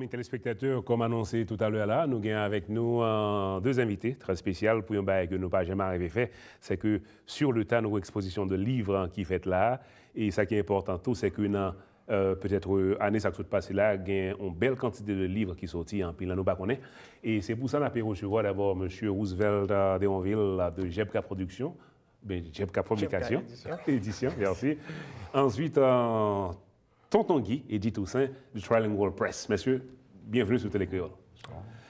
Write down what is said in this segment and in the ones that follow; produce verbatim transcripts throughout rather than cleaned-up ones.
Mes téléspectateurs, comme annoncé tout à l'heure là, nou gen avèk nou euh, deux invités très spécial pour yon bagay ke nou pa janm arive fè, c'est que sur le tas nou ekspozisyon de liv ki fèt la, e sa ki enpòtan tou, c'est que nan euh, peut-être euh, ane sa k sot pase la, gen yon bèl kantite de liv ki soti, anpil nan nou pa konnen. E se pou sa n ap resevwa dabò Mesye Roosevelt euh, Deronville de Jebka Production, ben Jebka Publication, Édition. Édition, merci. Ensuite, euh, Tonton Guy, Eddy Toussaint, du Trilingual Press. Messieurs, bienvenue sur Télé Créole.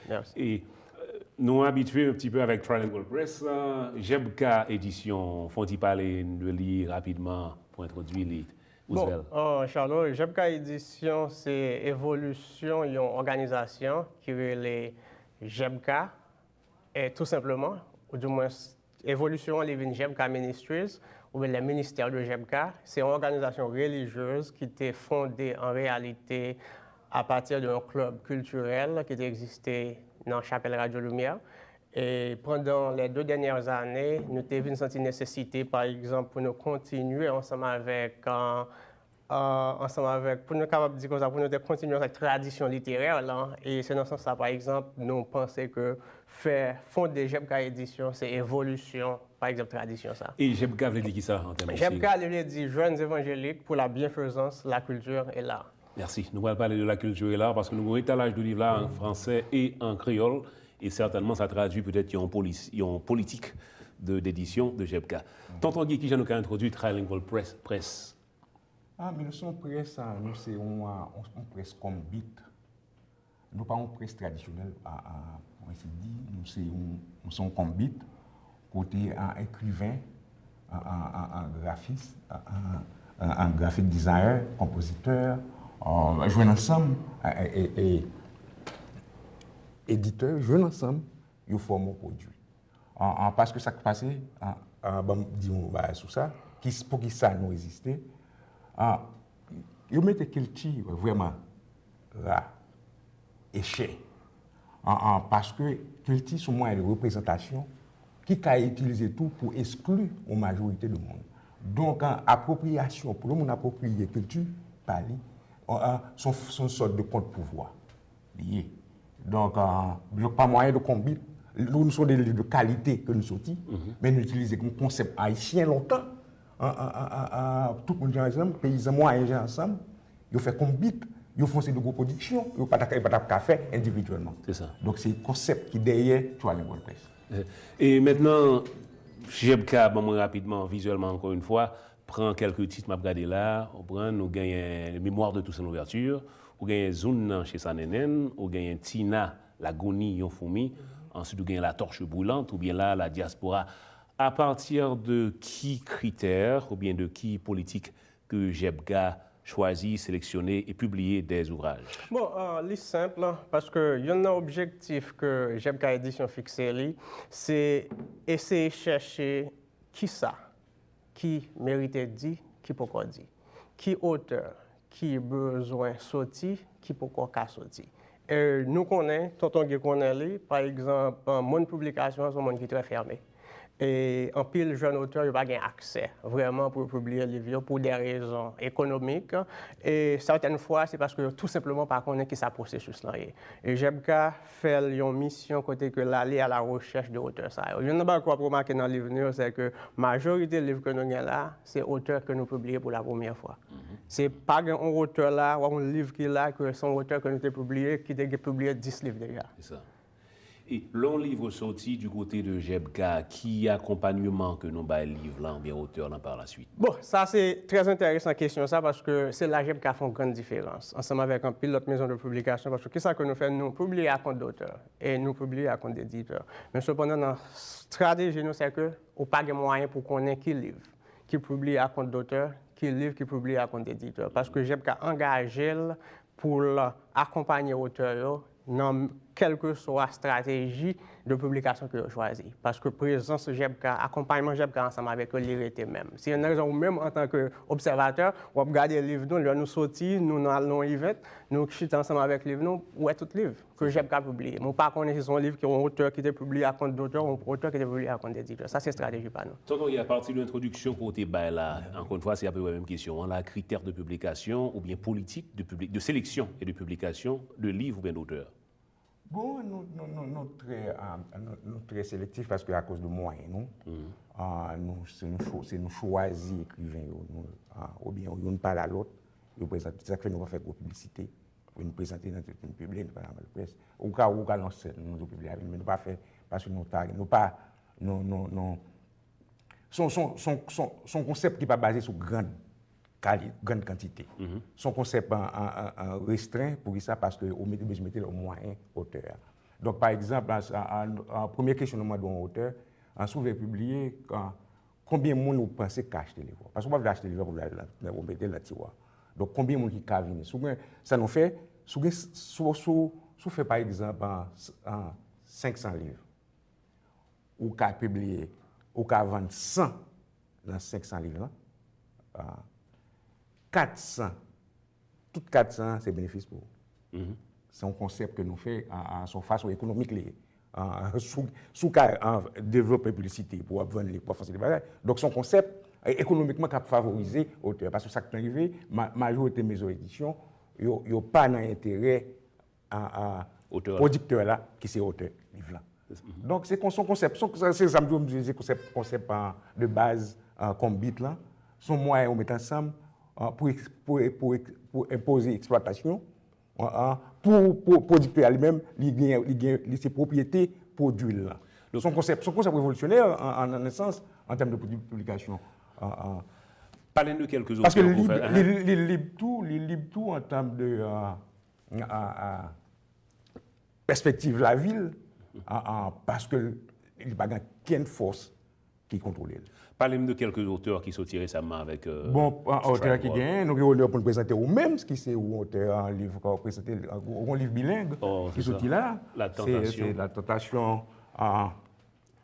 Merci. E euh, nou abitye un petit peu avec Trilingual Press, euh, Jebka Édition, fon ti pale de li rapidman pou entwodui li. Bon, Roosevelt. euh, Charlot, Jebka Édition se evolisyon yon òganizasyon ki rele Jebka, e tou senpleman, ou di mwens evolisyon an li vin Jebka Ministries, oubyen les ministères de Jebka. Se yon òganizasyon relijyez ki te fonde an reyalite apati de yon klèb kiltirèl ki te egziste nan Chapèl Radyo Limyè. E pandan les deux dernières années, nou te vin santi nesesite, pa egzanp, pou nou kontinye ansanm avèk euh, euh, ansanm avèk, pou nou kapab di konsa, pou nou te kontinye avèk tradisyon literè lan. E se nan sans sa, pa egzanp, nou panse ke fè fonde Jebka Édition se evolisyon, pa egzanp, tradisyon sa. E Jebka vle di ki sa an tèm Jebka li vle di Jeunes Évangéliques pour la Bienfaisance, la Culture et l'Art. Merci. Nou pral pale de la culture et l'art paske nou gen yon etalaj de liv la an fransè e an kreyòl. E sètènman, sa tradui petèt yon, polis, yon politik de d'édition de Jebka. Tonton Guy, kijan nou ka entwodui Trilingual Press? Press? Ah, men nou se yon près, ah, nou se yon, ah, yon, yon près konbit. Nou pa yon près tradisyonèl, ah, ah, pou ensi di, nou se yon, nou se yon konbit kote ah, ekriven, ah, ah, ah, ah, grafis, ah, ah, ah, ah, graphic designer, konpozitè, ah, jwenn ansanm, ah, e, e, editè, jwenn ansanm, yo fòme yon pwodui. An, an, paske sa k pase, an, an, ban m di yon bagay sou sa, ki, poukisa nou egziste, an, yo mete kilti vrèman ra e chè. An, an, paske kilti se yon mwayen de reprezantasyon ki ka itilize tou pou eskli yon majorite de moun. Donk, an, apwopriyasyon, pou yon moun apwopriye kilti pa li, an, an, se yon, se yon sòt de kont pouvwa. Li ye. Donk, euh, donk pa mwayen de konbit, nou, nou se de liv de kalite ke nou soti, men nou itilize yon konsèp ayisyen lontan. An, an, an, an, an, tout moun jwenn ansanm, peyizan mwayen jwenn ansanm, yo fè konbit, yo fè yon seri de gwo pwodiksyon, yo pa t ap, yo pa t ap ka fè endividyèlman. Se sa. Donk se konsèp ki dèyè Trilingual Press. E, e mentnan, Jebka, ban mwen rapidman, vizyèlman, ankò yon fwa, pran kèlke tit m ap gade la, ou pran, nou genyen Mémoire de Toussaint Louverture, ou genyen Zoun nan Chesa Nennen, ou genyen Tina, Lagoni yon foumi, answit ou genyen La Torche Brûlante, oubyen la, La Diaspora. A pati de ki kritè, oubyen de ki politik ke Jebka chwazi, seleksyone e pibliye de zouvraj? Bon, euh, li senp, paske youn nan objektif ke Jebka Édition fikse li, se eseye chèche kisa ki merite di, ki poko di, ki otè ki bezwen soti, ki poko ka soti. E nou konnen, Tonton Guy konnen li, pa egzanp, monn piblikasyon an se yon monn ki trè fèmen. E anpil jèn otè yo pa gen aksè vrèman pou yo pibliye liv yo pou de rezon ekonomik. E sètèn fwa, se paske yo tou senpleman pa konnen kisa pwosesis lan ye. E Jebka fè l yon misyon kote ke l ale a la rechèch de otè sa yo. Youn nan bagay ke w ap remake nan liv nou yo, se ke majorite liv ke nou gen la, se otè ke nou pibliye pou la premyè fwa. Se pa gen yon otè la, w ap yon liv ki la, ke se yon otè ke nou te pibliye, ki te gen pibliye dis liv deja. Se sa. E lè yon liv soti du côté de Jebka, ki akonpanyman ke nou bay liv la oubyen otè lan par la suite? Bon, sa se trè enteresan kesyon sa, paske se la Jebka fè yon grann diferans, ansanm avèk anpil lòt maison de publication, paske kisa ke nou fè, nou pibliye a kont dotè, e nou pibliye a kont editè. Men sepandan, nan estrateji nou, se ke ou pa gen mwayen pou konnen ki liv ki pibliye a kont dotè, ki liv ki pibliye a kont editè. Paske Jebka angaje l pou l akonpanye otè yo nan kèlkeswa estrateji de piblikasyon ke yo chwazi. Paske prezans J E B K, akonpayman J E B K ansanm avèk yo, li rete menm. Se youn nan rezon ou menm, antanke obsèvatè, w ap gade liv nou, lè nou soti, nou, nou al nan yon event, nou chita ansanm avèk liv nou, ou wè tout liv ke J E B K pibliye. Men w pa konnen si se yon liv ke yon otè ki te pibliye ak kont dotè, yon otè ki te pibliye ak kont editè. Sa se estrateji pa nou. Tonton Guy, apati de entwodiksyon ke w te bay la, ankò yon fwa, se apeprè menm kesyon an la, critères de publication oubyen politique de publi-, de sélection et de publication de livres oubyen d'auteurs. Bon, nou, nou, nou, nou trè, ah, nou, nou trè selektif paske akoz de mwayen nou, ah, nou, se nou, cho- se nou chwazi ekriven yo, nou, ah, oubyen youn pale a lòt, yo prezante. Se sa k fè nou pa fè gwo piblisite. Pou nou prezante nan tribin pibliye, nou pa nan près. Ou ka, ou ka lanse nou pibliye, men nou pa fè, paske nou ta, nou pa, nou, nou, nou, se yon, se yon, se yon, se yon, se yon konsèp ki pa baze sou grann kali, grann kantite. Se yon konsèp an, an, an, an restren, poukisa? Paske ou mete, bezwen mete l o mwayen otè a. Donk, pa egzanp, an, an, an, an premye kesyon nou mande yon otè, an, si w vle pibliye, an, konbyen moun ou panse k ka achte liv ou? Paske ou pa vle achte liv la pou w al nan, ou mete l nan tiwa. Donk, konbyen moun ki ka vini? Si w gen, sa nou fè, si w gen, si w, si w, si w fè, pa egzanp, an, an senk san liv, ou ka pibliye, ou ka vann san nan senk san liv lan, ah, kat san, tout kat san an, se benefis pou ou. Se yon konsèp ke nou fè, ah, ah, se yon fason ekonomik li ye. Ah, si w, si w ka, ah, devlope piblisite pou w ap vann liv, pou w ap fè de bagay. Donk, se yon konsèp, eh, ekonomikman k ap favorize otè a. Paske sa k rive, ma- majorite mezon edisyon, yo, yo pa nan enterè a, a pwodiktè la, ki se otè liv la. Donk, se kon- se yon konsèp, se, se sa m di w, m di se konsèp, konsèp, a, de baz, a, Konbit lan. Se yon mwayen ou met ansanm, a, pou, eks- pou, pou, pou enpoze eksplwatasyon, a, a, pou, pou pwodiktè a li menm, li gen, li gen, li se pwopriyete pwodui l lan. Donk, se yon konsèp, se yon konsèp revolisyonè an, an, an, an sans, an tèm de piblikasyon. A, a. Pale n de kèlke otè pou fè. Paske li, li, li lib tou, li lib tou an tèm de, a, a, a, pèspektiv lavil, a, a, paske li pa gen kenn fòs ki kontwole l. Pale m de kèlke otè ki soti resaman avèk, euh, Bon, an, otè ki genyen, nou gen onè pou n prezante ou menm, ki se ou otè an liv, ka prezante, yon liv bileng ki soti la. Se, se La Tentation, a,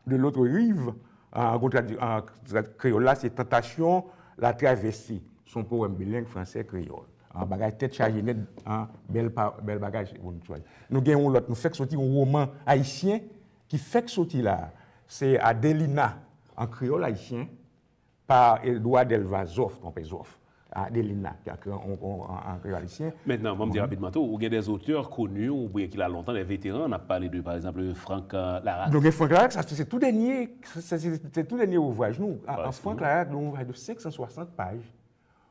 de l'autre rive, an, an, an kreyòl la, se Tantasyon Latravèse. Se yon powèm bileng fransè-kreyòl. An, bagay tèt chaje nèt, an, bèl pa- bèl bagay pou nou chwazi. Nou gen yon lòt, nou fèk soti yon woman ayisyen ki fèk soti la. Se Adelina, an kreyòl ayisyen, pa Edouard Delva Zoff, tonton Zoff. Adelina, ki an, an, an, an kreyòl ayisyen. Mentnan, ban m di rapidman tou, ou gen dè otè koni, oubyen ki la lontan, dè veteran, n ap pale de, pa egzanp, Frank, euh, Laraque. Nou gen Frank Laraque, sa se tou dènye, se, se, se tou dènye ouvraj nou. An, an Frank Laraque, yon ouvraj de senk san swasant paj.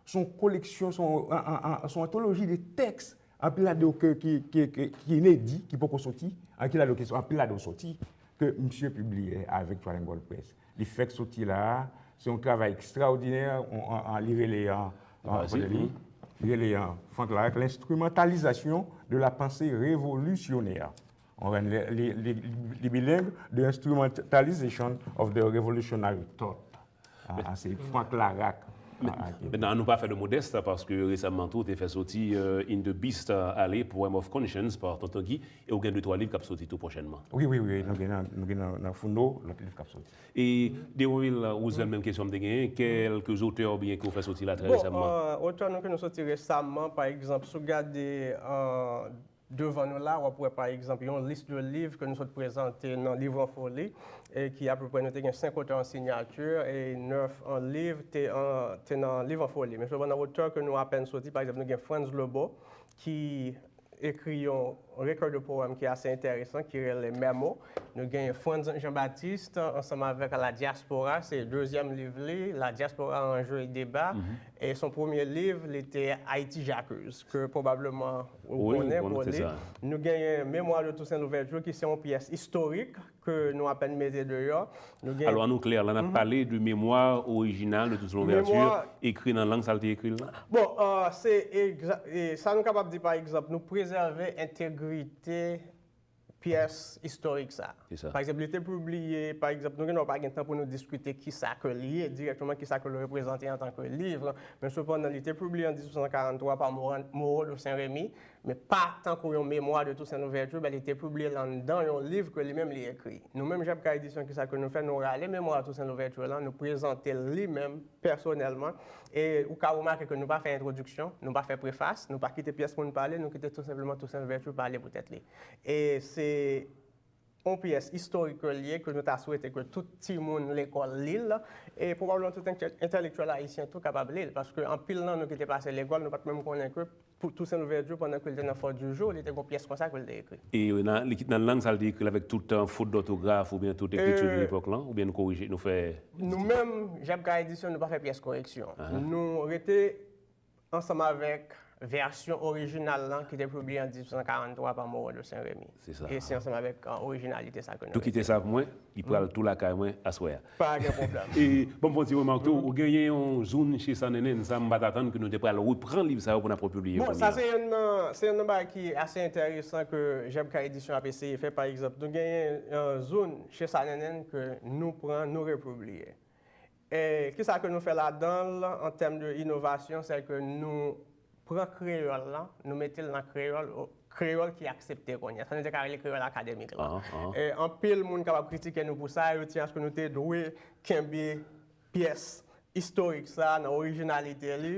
Se yon koleksyon, se yon, an, an, an, se yon antoloji de tèks, anpil ladan yo ke, ki, ki, ki, ki inedi, ki poko soti, an, ki ladan yo ki, anpil ladan yo soti, ke misye pibliye avèk Triangle Press. Li fèk soti la a, se yon travay ekstraòdinè, on, an, an, li rele, an, an, kote li? Li rele, an, Frank Laraque, L'instrumentalisation de la pensée révolutionnaire. On, li, li, li, li bileng, The Instrumentalization of the Revolutionary Thought. A, a, se Frank Laraque. Men, a, a, mentnan, an nou pa fè de modès, paske resaman tou, ou te fè soti, euh, In the Beast, euh, ale, Poem of Conscience, pa Tonton Guy, e ou gen de twa liv k ap soti tou pwochènman. Wi, wi, wi, nou gen nan, nou gen nan, nan founo, lòt liv k ap soti. E Deronville Roosevelt, menm kesyon m te genyen, kèlke otè oubyen ke ou fè soti la trè resaman? Bon, euh, otè nou ke nou soti resaman, pa egzanp, si w gade, euh, devan nou la, w ap wè, pa egzanp, yon lis de liv ke nou sot prezante nan Livres en Folie, e ki apeprè nou te gen senk otè an siyati, e nèf an liv te an, te nan Livres en Folie. Men sepandan, otè ke nou apèn soti, pa egzanp, nou gen Frantz Lebeau, ki ekri yon recueil de poèmes ki ase enteresan, ki rele Memo. Nou gen Frantz Jean-Baptiste, ansanm avèk La Diaspora, se dezyèm liv li, La Diaspora, Enjeux et Débats. E son premye liv, li te Haïti J'accuse, ke pwobableman ou konnen, bon, li. Nou genyen Mémoires de Toussaint Louverture, ki se yon pyès istorik ke nou apèn mete deyò. Nou gen Alò, ann nou klè, la n ap pale de Mémoires originales de Toussaint Louverture, ekri nan lang sa l te ekri l lan? Bon, euh, se egza- e sa nou kapab di, pa egzanp, nou prezève entegrite pyès istorik sa. Pa egzanp, li te pibliye, pa egzanp, nou gen dwa pa gen tan pou nou diskite kisa ke li ye dirèkteman, kisa ke l reprezante antanke liv, men sepandan, li te pibliye an dizuit san karanntwa pa Moran- Moreau de Saint-Rémy, men pa tankou yon memwa de Toussaint Louverture, men li te pibliye l anndan yon liv ke li menm li ekri. Nou menm, J P K Edisyon, kisa ke nou fè? Nou rale memwa Toussaint Louverture lan, nou prezante l li menm, pèsonèlman, e ou ka remake ke nou pa fè entwodiksyon, nou pa fè prefas, nou pa kite pyès moun pale, nou kite tou senpleman Toussaint Louverture pale pou tèt li. E se yon pyès istorik ke l ye, ke nou ta swete ke tout timoun lekòl li l, e pwobableman tout entè- entèlektyèl ayisyen tou kapab li l, paske anpil nan nou ki te pase lekòl, nou pa t menm konnen ke pou Toussaint Louverture, pandan ke l te nan Fort du Jour, li te gen yon pyès konsa ke l te ekri. E nan, li, nan lang sa l te ekri l avèk tout, euh, fot dòtograf oubyen tout ekriti de lepòk lan, oubyen nou korije, nou fè... Nou menm, J P K Edisyon, nou pa fè pyès koreksyon. Nou rete ansanm avèk vèsyon orijinal lan ki te pibliye an dizuit san karanntwa pa Moreau de Saint-Remy. Se sa. E se ansanm avèk, euh, orijinalite sa ke nou rete. Tou kite sa pou mwen, li pral tou lakay mwen aswè a. Pa gen pwoblèm. E, bon, m fè yon ti remak tou, ou genyen yon Zoun che Sa Nènèn, sa m pa t atann ke nou te pral reprann liv sa yo pou n ap republiye kounye a. Bon, sa se youn nan, se youn nan bagay ki ase enteresan ke J P K Edisyon ap eseye fè, pa egzanp. Nou genyen, euh, Zoun che Sa Nènèn ke nou pran, nou republiye. E kisa ke nou fè ladan l an tèm de inovasyon, se ke nou pran kreyòl lan, nou mete l nan kreyòl, kreyòl ki aksepte kounye a. Sa nou te ka rele kreyòl akademik lan. E anpil moun kapab kritike nou pou sa, yo di, èske nou te dwe kenbe pyès istorik sa a nan orijinalite li?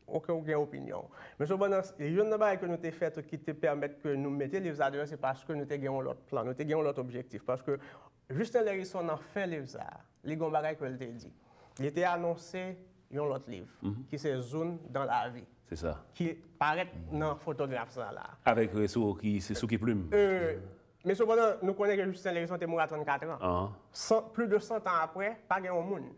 Oke, ou gen opinyon. Men sepandan, youn nan bagay ke nou te fè tou ki te pèmèt ke nou mete liv sa a deyò, se paske nou te gen yon lòt plan, nou te gen yon lòt objektif. Paske Justin Lherisson nan fen liv sa a, li gen yon bagay ke l te di. Li te anonse yon lòt liv, ki se Zoun dans la vie, ki parèt nan fotograf sa la. Avèk, euh, sou ki, se sou ki plim? Euh, men sepandan, nou konnen ke Justin Lherisson te mouri a trannkat an. San, plis de san tan apre, pa gen yon moun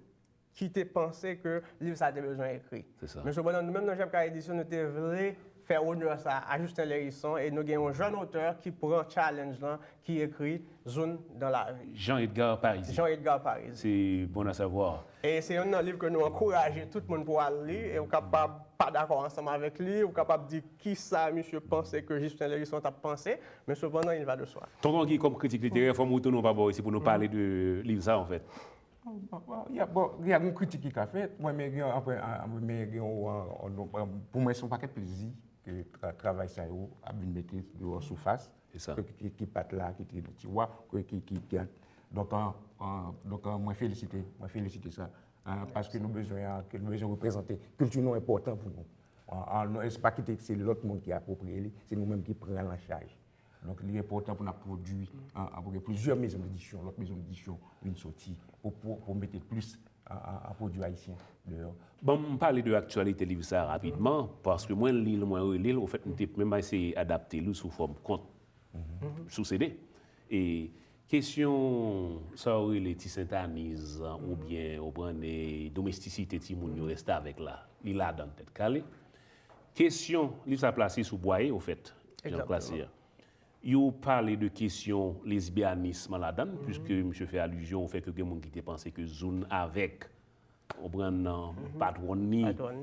ki te panse ke liv sa te bezwen ekri. Men sepandan, nou menm nan J P K Edisyon, nou te vle fè onè sa a Justin Lherisson, e nou gen yon jèn otè ki pran challenge lan, ki ekri Zoun dans la vie. Jean Edgar Parizeau. Jean Edgar Parizeau. C'est bon à savoir. E se youn nan liv ke nou ankouraje tout moun pou al li, e ou kapab pa dakò ansanm avèk li, ou kapab di kisa misye panse ke Justin Lherisson t ap panse, men sepandan, il va de soi. Tonton Guy, kòm kritik literè, fò m retounen w pa bò isi pou nou pale de liv sa, anfèt. Bon, bon, bon, y a, bon, y a yon kritik ki ka fèt. Mwen, men gen, apre, a, a, men gen yon, yon, yon, pou mwen, se yon pakèt plezi ke tra-, travay sa yo ap vin mete deyò sou fas, ke, ki, ki pa t la, ki te nan tiwa, ke, ki, ki, ki, donk, an, an, donk, an, mwen felisite, mwen felisite sa. An, paske nou bezwen, an, ke nou bezwen reprezante. Kilti nou enpòtan pou nou. An, an, nou, se pa kite se lòt moun ki apwopriye li, se nou menm ki pran l an chaj. Donk, li enpòtan pou n ap pwodui, an, an, pou gen plizyè mezon dedisyon, lòt mezon dedisyon vin soti pou, pou, pou mete plis an, an, an pwodui ayisyen deyò. Ban m pale de aktyalite liv sa a rapidman, paske mwen li l, mwen reli l, ofèt, m te menm eseye adapte li sou fòm kont, sou C D. E kesyon sa yo rele ti sentaniz, oubyen, ou konprann, e domestisite timoun yo, restavèk la, li ladan tèt kale. Kesyon, liv sa plase sou Bwaye, ofèt, jan l plase a. Yo pale de kesyon lesbyanism ladan l, piske misye fè alizyon o fèt ke gen moun ki te panse ke Zoun avèk, ou konprann, patwòn ni,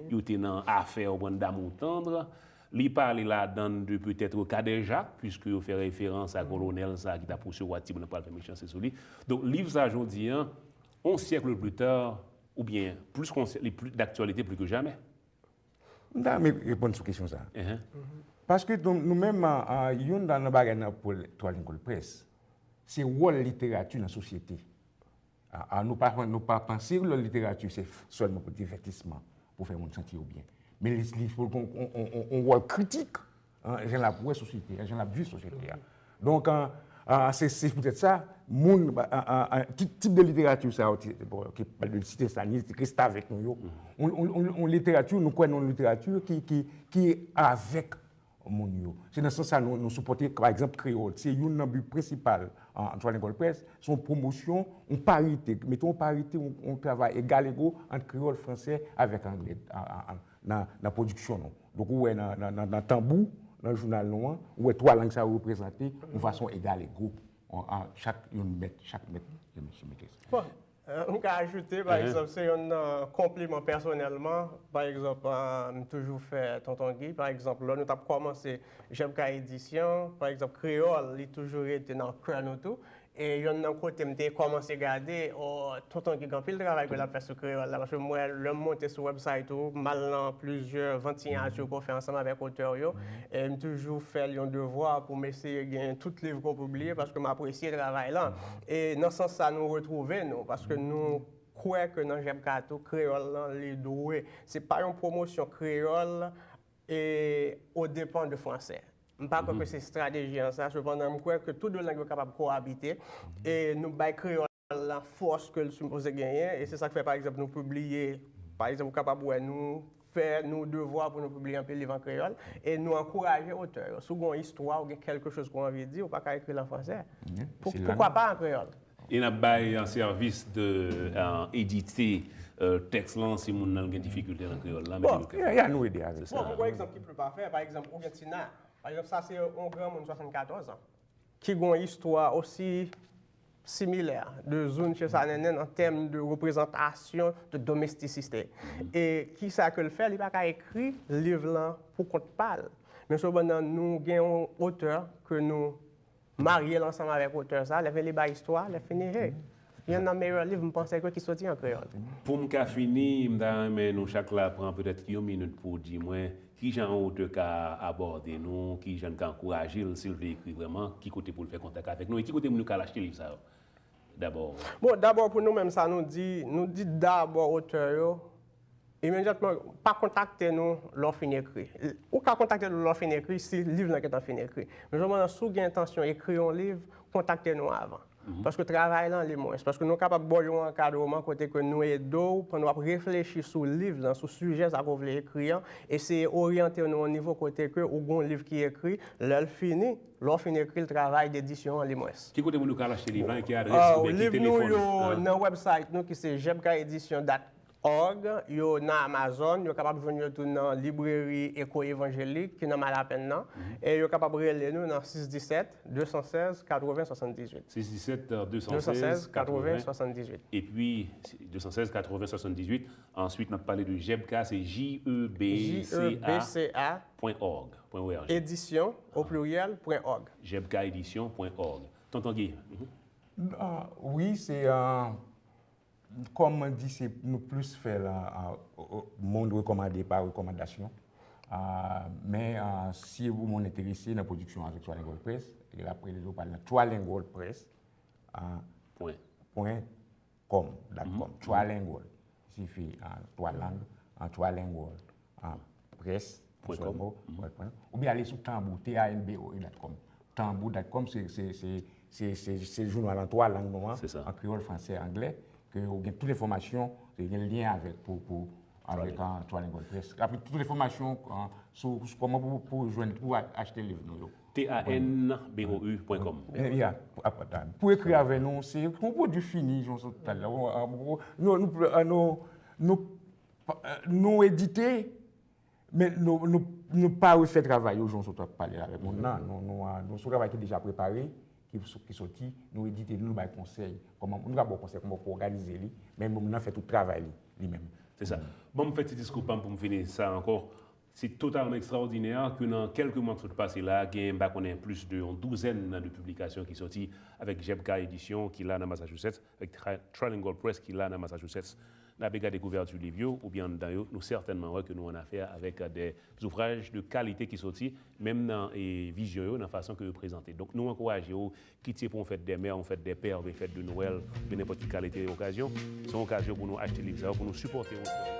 yo te nan afè, ou konprann, d'amour tendre. Li pale ladan l de petèt Kadèjak, piske yo fè referans a kolonèl sa ki t ap resevwa timoun nan pral fè mechanste sou li. Donk, liv sa, jodi a, on siècle plus tard, oubyen plis ke on syèk, li plis d'actualité plus que jamais. M ta renmen reponn sou kesyon sa a. Paske nou, nou menm, a, a, youn nan, nan bagay nan pou Twa Lengòl Près, se wòl literati nan sosyete. A, a, nou pa, nou pa panse literati se f-, sèlman pou divètisman, pou fè moun santi yo byen. Men li, li pou on, on, on, on, on wòl kritik, an, jan l ap wè sosyete a, jan l ap viv sosyete a. Donk, an, an, se, se poutèt sa, moun, an, an, an, tip, tip de literati sa yo, ti, bon, ki pale de ti sentaniz, ti restavèk nou yo, on, on, on, on literati, nou kwè nan yon literati ki, ki, ki avèk moun yo. Se nan sans sa nou, nou sipòte, pa egzanp, kreyòl. Se youn nan bi prensipal, an, Twa Lengòl Près, se yon pwomosyon, yon parite, mete yon parite, yon, yon travay egalego ant kreyòl, fransè avèk anglè, an, an, an, nan, nan pwodiksyon nou. Donk, ou wè nan, nan, nan, nan Tanbou, nan jounal nou an, ou wè twa lang sa yo reprezante yon fason egalego. An, an, chak youn mèt, chak mèt, se mèt. Bon, euh, m ka ajoute, pa egzanp, se youn nan konpliman pèsonèlman, pa egzanp, euh, m toujou fè Tonton Guy, pa egzanp, lè nou t ap kòmanse J P K Edisyon, pa egzanp, kreyòl, li toujou rete nan kè nou tou. E yonn nan kote m te kòmanse gade, o, Tonton Gig, anpil travay ke l ap fè sou kreyòl la, paske m wè lè m monte sou website ou, m al nan plizyè vantiyaje ke w fè ansanm avèk otè yo, e m toujou fè l yon devwa pou m eseye gen tout liv ke w pibliye, paske m apresye travay lan. E nan sans sa, nou retwouve nou, paske nou kwè ke nan J B K tou, kreyòl lan, li dwe. Se pa yon pwomosyon kreyòl e o depan de fransè. M pa kwè ke se estrateji an sa, sepandan, m kwè ke tou de lang yo kapab koabite, e nou bay kreyòl lan fòs ke l sipoze genyen, e se sa k fè, pa egzanp, nou pibliye, pa egzanp, ou kapab wè nou fè nou devwa pou nou pibliye anpil liv an kreyòl, e nou ankouraje otè yo. Si w gen yon istwa, ou gen kèlke choz ke w anvi di, ou pa ka ekri l an fransè. Pou- Poukwa pa an kreyòl? E n ap bay an sèvis de, euh, edite, euh, tèks lan si moun nan gen difikilte nan kreyòl la. Bon, nou ka- ya, ya, nou ede avèk sa. Bon, m pran egzanp ki pli pafè, pa egzanp, ou gen Tina. Pa egzanp, sa se yon granmoun swasannkatòz an ki gen yon istwa osi similè de Zunche Sanenen an tèm de reprezantasyon de domestisite. E kisa ke l fè? Li pa ka ekri liv lan pou kont pa l. Men sepandan, nou gen yon otè ke nou marye l ansanm avèk otè sa, lè fini li bay istwa, lè fini, hey, yonn nan meyè liv m panse ke ki soti an kreyòl. Pou m ka fini, m ta renmen nou chak la pran petèt yon minit pou di mwen kijan yon otè ka abòde nou, kijan n ka ankouraje l si l vle ekri vrèman, ki kote pou l fè kontak avèk nou, e ki kote moun yo ka al achte liv sa yo dabò. Bon, dabò pou nou menm sa nou di, nou di dabò otè yo, imedyatman, pa kontakte nou lè w fin ekri. Ou ka kontakte nou lè w fin ekri si liv lan gentan fin ekri. Men sepandan, si w gen entansyon ekri yon liv, kontakte nou avan. Paske travay lan li mwens. Paske nou kapab ba w yon ankadreman kote ke nou ede w pandan w ap reflechi sou liv lan, sou sijè sa ke w vle ekri an, eseye oryante nou yon nivo kote ke ou gen yon liv ki ekri, lè l fini, lè w fin ekri l, travay dedisyon an li mwens. Ki kote moun yo ka al achte liv lan e ki adrès oubyen ki telefòn? Liv nou yo nan website nou ki se jebkaedisyon dot org, yo nan Amazon, yo kapab jwenn yo tou nan libreri Eko Evanjelik ki nan Malapenn nan, e yo kapab rele nou nan sis disèt, de san sèz, katreven, swasanndizuit. Sis disèt, de san sèz, katreven, swasanndizuit. Epi, de san sèz, katreven, swasanndizuit. Answit, n ap pale de J E B K, se J E B C A pwen org, pwen O R G. Edisyon, o pliryèl, pwen org. J E B K edisyon pwen org. Tonton Guy. Ah, wi, se, ah, kòm mwen di, se nou plis fè l, ah, ah, moun rekòmande pa rekòmandasyon. Ah, men, ah, si yon moun enterese nan pwodiksyon avèk Trilingual Press, l ap rele yo pral nan Trilingual Press, ah, pwen kòm, dot com, Trilingual. Siyifi, ah, twa lang, ah, Trilingual, ah, Press, pwen kòm. Oubyen ale sou Tanbou, T A N B O E dot com. Tanbou dot com, se, se, se, se, se, se jounal an twa lang nou an, an kreyòl, fransè, anglè, ke ou gen tout enfòmasyon, ou gen lyen avèk pou, pou, avèk, ah, Trilingual Press. Apre tout enfòmasyon, ah, sou, sou kòman pou, pou jwenn, pou a- achte liv nou yo. T A N B O E pwen kòm. Eh, ya, pou, ap- ap- pou ekri avè nou, se yon pwodui fini, jan w sot talè. Nou, nou, nou, nou, nou edite, men nou, nou, nou pa refè travay yo, jan w sot ap pale avèk moun nan. Nou, nou, ah, nou, se yon travay ki deja prepare, ki, ki soti, nou edite, nou, nou bay konsèy. Kòman, nou ka ba w konsèy, kòman pou òganize li, men moun nan fè tout travay li, li menm. Se sa. Ban m fè ti diskou pa m pou m fini sa ankò. Se totalman ekstraòdinè ke nan kèlke mwa k sot pase la, gen, m pa konnen, plis de yon douzèn de piblikasyon ki soti avèk J E B K Edisyon ki la nan Massachusetts, avèk Tri- Trilingual Press ki la nan Massachusetts. N ap gade kouvèti liv yo, oubyen anndan yo, nou sètènman wè ke nou an afè avèk de zouvraj de kalite ki soti, menm nan, e, vizyon yo, nan fason ke yo prezante. Donk, nou ankouraje w, kit se pou yon fèt dè mè, yon fèt dè pè, oubyen fèt de Nwèl, oubyen nenpòt ki kalite okazyon, se yon okazyon pou nou achte liv sa yo, pou nou sipòte otè yo.